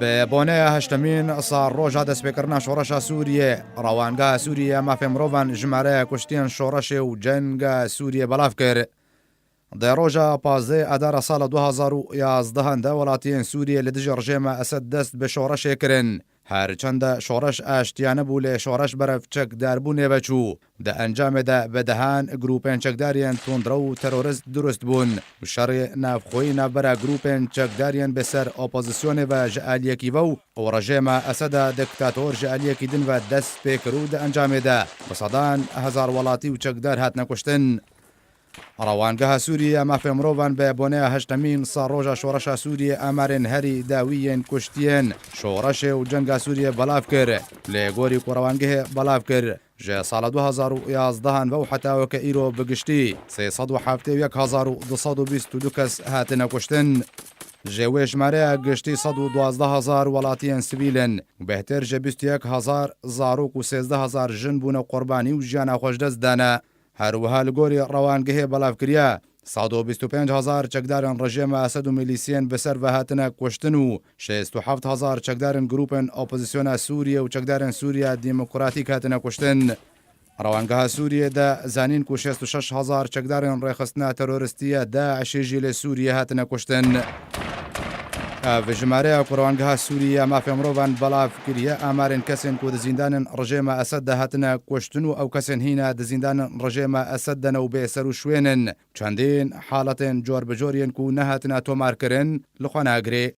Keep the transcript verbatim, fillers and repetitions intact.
Bi boneya heştemîn sal roja destpêkirina şoreşa Sûriyê, Rewangeha Sûriyê ya Mafê Mirovan jimareya kuştiyên şoreşê û cenga Sûriyê belav kir. Di roja pazdeh Adara sala du hazar û yazdehan de welatiyên Sûriyê li dijî rejêma Esed dest bi şoreşê kirin. Her çende şoreş aştiyane bû, lê şoreş berev çekdarbûnê ve çû. Di encamê de bi dehan grûpên çekdar yên tundrew û terorist dirust bûn û şerê navxweyî navbera grûpên çekdar yên bi ser opozisyonê ve ji aliyekî ve û rejêma Eseda diktator ji aliyekî din ve dest pê kir û di encamê de bi sedan hezar welatî û çekdar hatine kuştin. Rewangeha Sûriyê ya Mafê Mirovan bi boneya heştemîn sal roja şoreşa Sûriyê amarên herî dawî yên kuştiyên şoreşê û cenga Sûriyê belav kir. Lê gorî ku rewangehê belav kir, ji sala du hazar û yazdehan ve û heta weke îro bi giştî sê sed û heftê û yek hezar û du sed û bîst û du kes hatine kuştin. Ji wê jimareya giştî sed û duwazdeh hezar welatiyên sivîl in û bêhtir ji bîst û yek hezar zarok û sêzdeh hezar jin bûne qurbanî û jiyana xwe ji dest dane. Her wiha li gorî rewangehê belavkiriye, sed û bîst û pênc hezar çekdarên rejêma Esed û milîsiyên bi ser ve hatine kuştin û şêst û heft hezar çekdarên grûpên opozisyona Sûriye û çekdarên Sûriya Demokratîk hatine kuştin. Rewangeha Sûriyê de zanîn ku şêst û şeş hezar çekdarên rêxistina teroristî ya DAIŞê jî li Sûriyê hatine kuştin. Ev jimareya ku Rewangeha Sûriyê ya Mafê Mirovan belav kiriye, amarên kesên ku di zîndanên rejêma Esed de hatine kuştin û ew kesên hîna di zîndanên rejêma Esed de ne û bê ser û şwênin, çendîn haletên cor bi cor yên ku nehatine tomarkirin, li xwe nagirê.